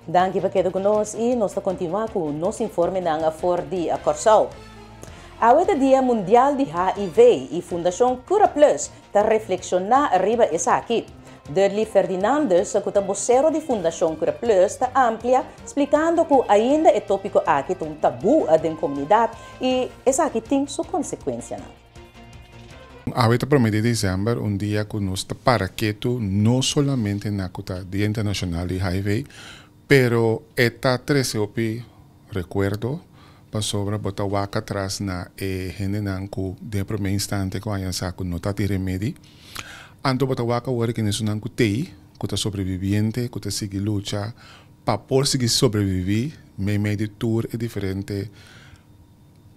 Danki pa keda ku nos i nos ta kontinuá ku nos informenan for di Kòrsou. Awe ta Dia Mundial di HIV i Fundashon Cura Plus ta reflekshoná riba esaki. Dudley Ferdinandus, ku ta bosero di Fundashon Cura Plus, ta amplia splikando ku ainda e tópiko aki ta un tabú den komunidat i esaki tin su konsekuensianan. Awe ta promé di desèmber, un dia ku nos ta para ketu no solamente na ku ta Dia Internashonal di HIV, pero e ta trese hopi rekuerdo pasobra bo ta wak atras na e hendenan ku den e promé instante ku haña sa ku no ta tin remedi. Anto bo ta wak awor e kinesunan ku t'ei, ku ta sobreviviente, ku ta sigui lucha pa por sigui sobreviví meimei di tur e diferente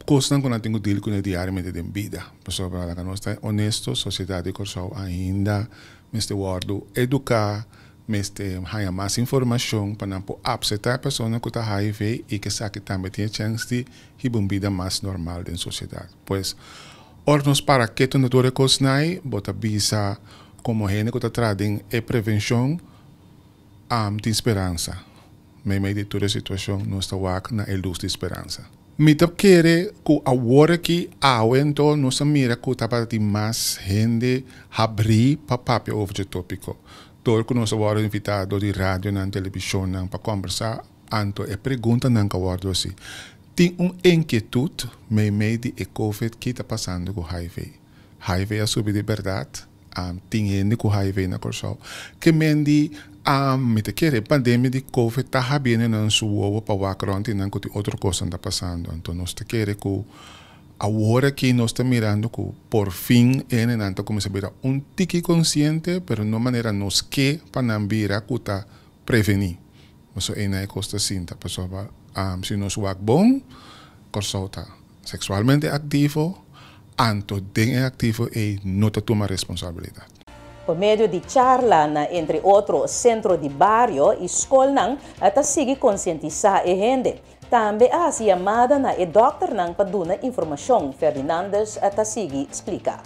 Kosnan ku nan tin ku deal kuné diariamente den bida. Pasobra laga nos ta honesto, sosiedat di Kòrsou ainda mester wòrdu eduká, mester haña mas informashon pa nan por apseptá e persona ku ta hiv i ku esaki tambe tin e chèns di hiba un bida mas normal den sosiedat. Pues, ora nos para ketu na tur e kosnan ei, bo ta bisa komo hende ku ta traha den e prevenshon, Am tin speransa. Meimei di tur e situashon nos ta wak na e lus di speransa. Mi ta kere ku awor aki awe anto nos a mira ku tabata tin mas hende habrí pa papia over dje tópiko. Dor ku nos a wòrdu invitá dor di radionan, televishonnan pa kòmbersá, anto e preguntanan ku a wòrdu hasi. Tin un inkietut meimei di e covid ki ta pasando ku hiv. Hiv a subi di bèrdat? Tin hende ku hiv na Kòrsou. Ke men di mi ta kere e pandemia di covid ta habiendo nan su wowo pa wak rònt i nan ku tin otro kosnan ta pasando. Anto nos ta kere ku awor aki nos ta mirando ku por fin e hendenan ta kuminsá bira un tiki konsiente pero no manera nos ke pa nan bira ku ta prevení. Pasobra einan e kos ta sinta. Pasobra si nos wak bon Kòrsou ta Seksualmente aktivo, anto den e aktivo ei no ta tuma responsabilidat. Por medio di charla na entre otro sentro di bario i skolnan ta sigui konsientisá e hende. Tambe a hasi yamada na e dòkternan pa duna informashon, Ferdinandus ta sigui splika.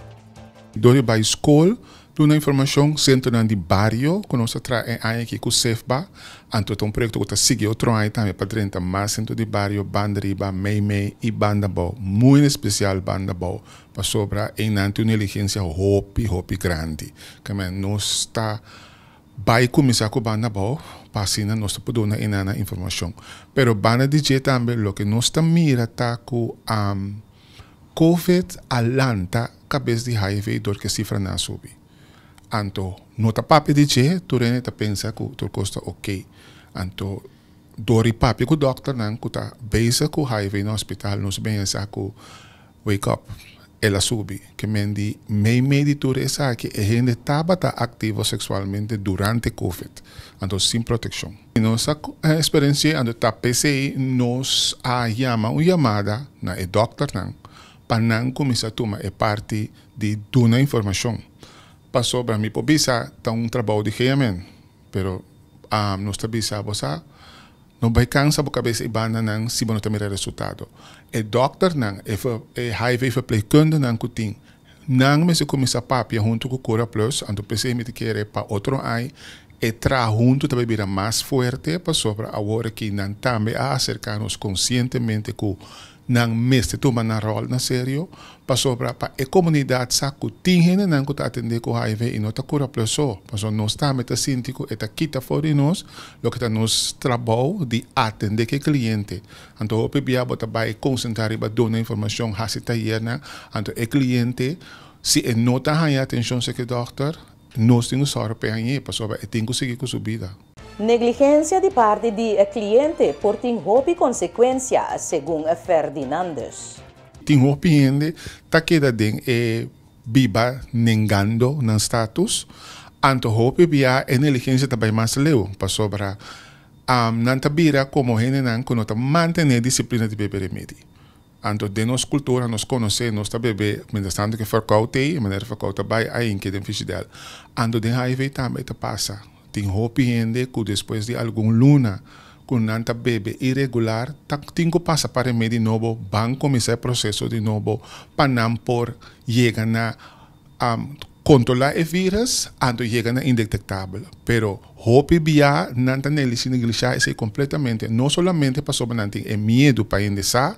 Dor di bai skol duna informashon, sentronan di bario ku nos ta traha e aña aki ku SEFBA, anto ta un proyekto ku ta sigui otro aña tambe pa drenta mas sentro di bario banda riba, meimei i banda abou, muy en espesial banda abou, pasobra einan tin un negligensia hopi hopi grandi. Keme nos ta bai kuminsá ku banda abou pa asina nos ta por duna einannan informashon. Pero banda di dje tambe loke nos ta mira ta ku Covid a lanta kabes di hiv dor ku e sifranan a subi. Anto no ta papia di dje, tur hende ta pensa ku tur kos ta oke. Anto dor di papia ku dòkternan ku ta bezig ku hiv na hospital nos bini sa ku wake up, el a subi. Ke men di mei mei di tur esaki e hende tabata aktivo seksualmente durante covid, anto sin protekshon. Nos a experenci'é anto ta p'esei nos a yama un yamada na e dokternan pa nan cuminsa tuma e parti di duna informacion. Pasobra mi por bisa ta un trabou di GMN, pero nos ta bisa bo sa no bay cansa bo cabes e bandanan si bo no ta mira resultado. E dokternan, e hiv verpleegkundigenan cu tin, nan mester cuminsa papia hunto cu Cura Plus, anto p'esei mi ta kere pa otro aña E traha huntu ta bay bira mas fuerte pasobra awor aki nan tambe a acerca nos conscientemente cu nan mester tuma nan rol na serio pasobra pa e comunidad sa cu tin hendenan cu ta atende cu hiv y no ta cura plus so pasobra nos tambe ta sinti cu e ta kita for di nos loke ta nos trabou di atende cu e cliente. Anto hopi bia bo ta bay concentra riba duna informacion haci tayernan anto e cliente si e no ta haya atencion serca e dokter Nos tin ku sòru p'e hañ'é pasobra e tin ku sigui ku su bida. Negligensia di parti di e kliente por tin hopi konsekuensia, segun Ferdinandus. Tin hopi hende ta keda den e biba nengando nan status, anto hopi bia e negligensia ta bai mas leu pasobra nan ta bira komo hendenan ku no ta mantené disiplina di bebe remedi. Anto den nos kultura nos konosé, nos ta bebe mientras tanto ke verkoud ei, e manera verkoud ta bai a hinke den fishidèl. Anto den hiv tambe ta pasa. Tin hopi hende ku despues di algun luna ku nan ta bebe iregular ta tin ku pasa pa remedi nobo, ban kuminsá e proseso di nobo pa nan por yega na. Kontrolá e vírus, anto yega na indetektabel. Pero hopi bia nan ta neglishá esei kompletamente, no solamente pasobra nan tin e miedu pa hende sa,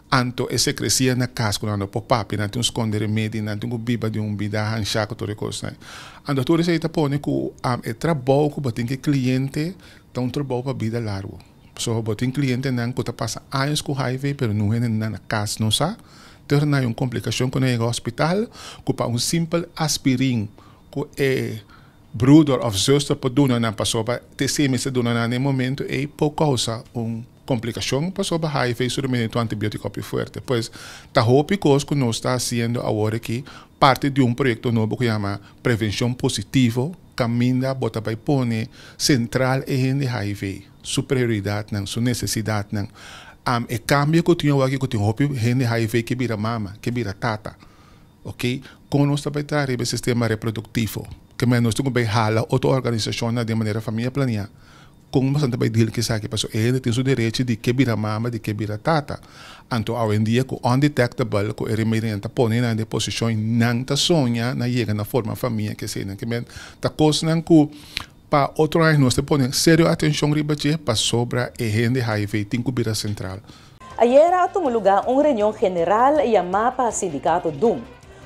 anto e sekresia na kas ku nan no por papia, nan tin un skonde remedi, nan tin ku biba di un bida hanshá ku tur e kosnan. Anto tur esei ta pone ku e trabou ku bo tin ku e kliente ta un trabou pa bida largu. Pasobra bo tin klientenan ku ta pasa años ku HIV pero no hende nan na kas no sa. Te ora nan hay un komplikashon ku nan yega hospital ku pa un simpel aspirin ku e broeder òf zuster por duna nan pasobra te esei mester duna nan na e momento ei por kousa un komplikashon pasobra HIV su remedi ta un antibiotiko hopi fuerte. Pues ta hopi kos ku nos ta hasiendo awor aki parti di un proyekto nobo ku yama Prevenshon Positivo kaminda bo ta bai pone sentral e hende HIV, su prioridatnan, su nesesidatnan. Am e kambio ku tin awor aki ku tin hopi hende HIV ke bira mama, ke bira tata. Ok, kon nos ta bai traha riba e sistema reproduktivo? Ke manera nos tin ku bai hala otro organisashonnan den manera Famia Planiá? Kon boso ta bai deal ku esaki? Pasobra e hende tin su derechi di ke bira mama, di ke bira tata. Anto awendia ku undetectable ku e remedinan ta pone nan den posishon i nan ta soña na yega na forma famia ke eseinan. Ke men ta kosnan ku pa otro aña nos ta pone serio atenshon riba dje pasobra e hende hiv tin ku bira sentral. Ayera a tuma lugá un reunion general yamá pa Sindikato dum.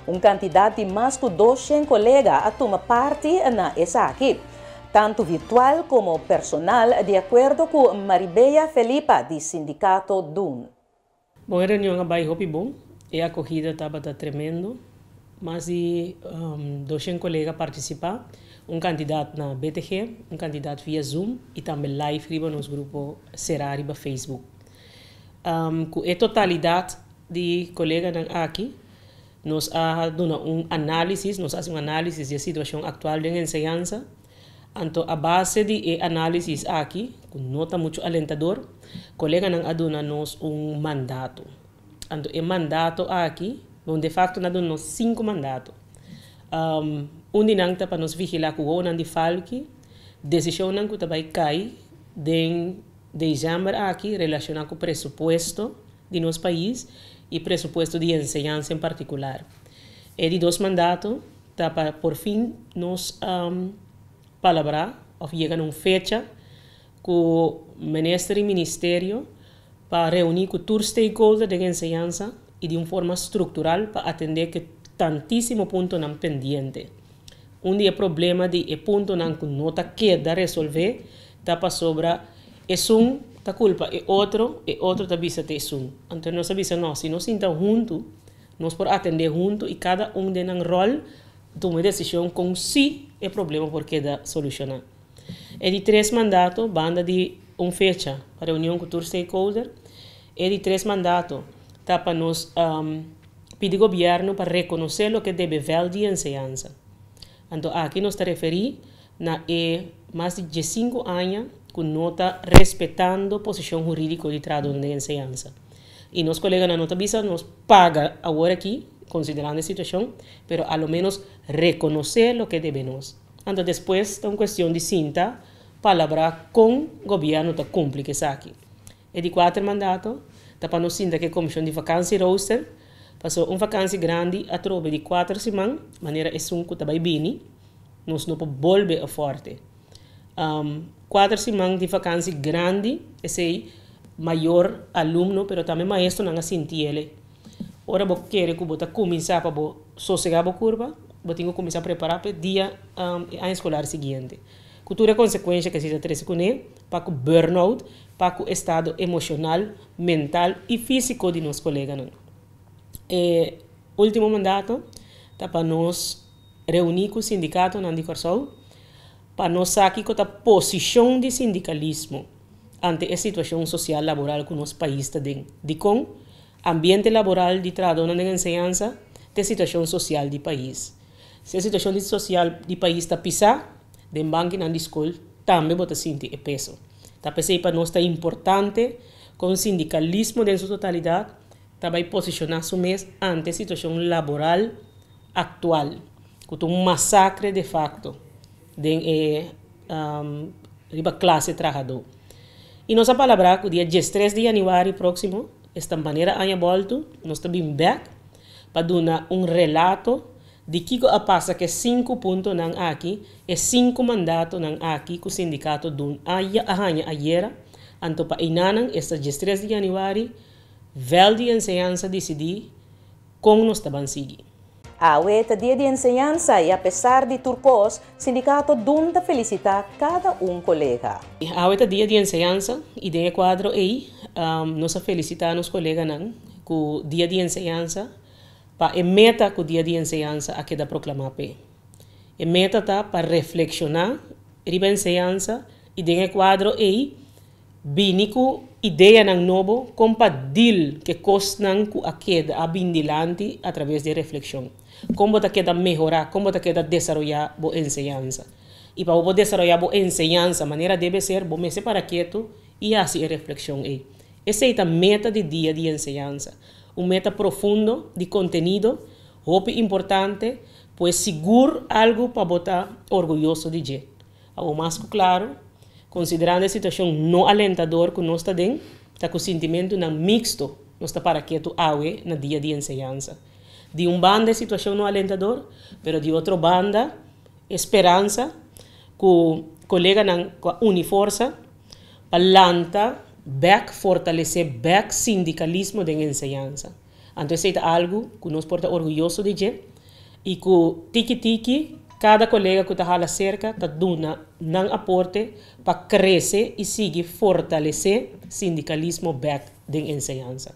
Un kantidat di mas ku 200 kolega a tuma parti na esaki, tantu virtual komo personal, di akuerdo ku Maribella Felipa di Sindikato dum. Bon, e reunion a bai hopi bon. E akohida tabata tremendo. Mas di 200 kolega a partisipá, un kantidat na BTG, un kantidat via Zoom i tambe live riba nos grupo será riba Facebook. Ku e totalidat di koleganan aki nos a duna un análisis, nos a hasi un análisis di e situashon aktual den enseñansa. Anto a base di e análisis aki, ku no ta muchu alentador, koleganan a duna nos un mandato. Anto e mandato aki, bon de fakto nan a duna nos sinku mandato. Un di nan ta pa nos vigilá ku wowonan di falki desishonnan ku ta bai kai den desèmber aki relashoná ku presupuesto di nos pais i presupuesto di enseñansa en partikular. E di dos mandato ta pa por fin nos palabrá òf yega na un fecha ku minister i ministerio pa reuní ku tur stakeholder den enseñansa i di un forma struktural pa atendé ku e tantísimo puntonan pendiente. Un di e problema di e puntonan ku no ta keda resolvé ta pasobra esun ta kulpa e otro, e otro ta bisa ta esun. Anto nos a bisa no, si nos sinta huntu, nos por atendé huntu i kada un den nan ròl tuma e desishon kon si e problema por keda solushoná. E di tres mandato, banda di un fecha pa reunion ku tur stakeholder, e di tres mandato ta pa nos pidi gobièrnu pa rekonosé loke debe vèlt di enseñansa. Anto aki nos ta referí na e mas di 15 aña ku no ta respetando posishon hurídiko di trahadónan den enseñansa. I nos koleganan no ta bisa nos paga awor aki, konsiderando e situashon, pero a lo ménos rekonosé loke debe nos. Anto despues ta un kuestion di sinta, palabrá kon gobièrnu ta kumpli ku esaki. E di kuater mandato ta pa nos sinta ku e komishon di vakansi-rooster, pasobra un vakansi grandi atrobe di 4 siman, manera esun ku ta bai bini, nos no por bolbe afòrte. 4 siman di vakansi grandi, esei mayor, alumno, pero tambe maestronan a sinti ele. Ora bo kere ku bo ta kuminsá pa bo sosegá bo kurpa, bo tin ku kuminsá prepará pa e dia e aña eskolar siguiente. Ku tur e konsekuensha ku esei ta trese kuné, pa ku burnout, pa ku estado emoshonal, mental i físiko di nos koleganan. E último mandato ta pa nos reuní ku sindikatonan di Kòrsou pa nos sa kiko ta posishon di sindikalismo ante e situashon sosial laboral ku nos pais ta den. Dikon ambiente laboral di trahadónan den enseñansa ta e situashon sosial di pais. Si e situashon di sosial di pais ta pisá, den bankinan di skol tambe bo ta sinti e peso. Ta p'esei pa nos ta importante kon sindikalismo den su totalidat ta bai posishoná su mes ante e situashon laboral aktual, ku ta un masakre de fakto den e riba klase trahadó. I nos a palabrá ku dia 13 di yanüari próksimo, esta manera aña bòltu, nos ta bin bèk pa duna un relato. Di kiko a pasa ku e sinku puntonan aki, e sinku mandatonan aki ku sindikato DUN a haña ayera, anto pa einanan, esta 13 di yanüari, vèlt di enseñansa disidí kon nos ta ban sigui. Awe ta Dia di Enseñansa i apesar di tur kos, Sindikato DUN ta felisitá kada un kolega. Awe ta Dia di Enseñansa i den e kuadro ei nos a felisitá nos koleganan ku Dia di Enseñansa pa e meta ku Dia di Enseñansa a keda proklamá p'e. E meta ta pa reflekshoná riba enseñansa i den e kuadro ei Bini ku ideanan nobo kon pa dil ke kosnan ku a keda a bin dilanti atraves di e reflekshon. Kon bo ta keda mehorá, kon bo ta keda desaroyá bo enseñansa. I pa bo por desaroyá bo enseñansa manera debe ser, bo mester para ketu i hasi e reflekshon ei. Esei ta meta di Dia di Enseñansa. Un meta profundo, di kontenido, hopi importante, pues sigur algu pa bo ta orguyoso di dje. Awor mas ku klaru, konsiderando e situashon no alentador ku nos ta den, ta ku sintimentunan miksto nos ta para ketu awe na Dia di Enseñansa. Di un banda e situashon no alentador, pero di otro banda e speransa ku koleganan ku a uni forsa pa lanta bèk, fortalesé bèk sindikalismo den enseñansa. Anto esei ta algu ku nos por ta orguyoso di dje i ku tiki tiki kada kolega ku ta hala serka ta duna nan aporte pa krese i sigui fortalesé sindikalismo bèk den enseñansa.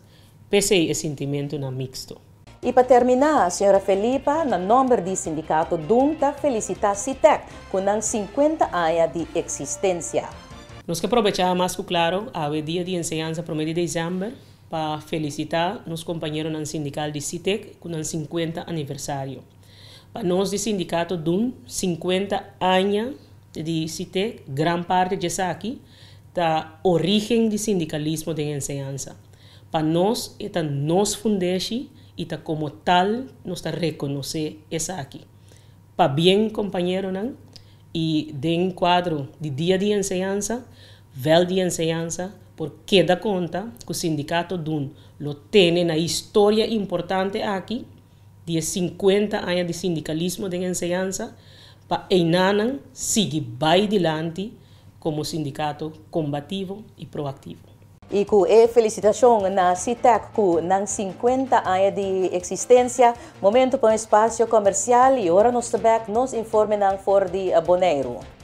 P'esei e sintimentunan miksto. I pa terminá, señora Felipa, na nòmber di Sindikato dun ta felisitá SITEK ku nan 50 aña di eksistensia. Nos ke probechá mas ku klaro awe dia di enseñansa promé di desèmber Pa felicita nos compañeronan sindical di SITEC cu nan 50 aniversario. Pa nos di sindicato dun 50 aña di SITEC, gran parti djesaki ta origen di sindicalismo den enseñansa. Pa nos e ta nos fundeshi y ta como tal nos ta reconoce esaki. Pabien compañeronan y den cuadro di Dia di Enseñansa, Veld di Enseñansa por keda konta ku Sindikato dun lo tene na historia importante aki di e 50 aña di sindikalismo den enseñansa pa einanan sigui bai dilanti komo sindikato kombativo i proaktivo. I ku e felisitashon na SITEC ku nan 50 aña di eksistensia, momento pa un espasio komersial i ora nos ta bèk nos informenan for di Boneiru.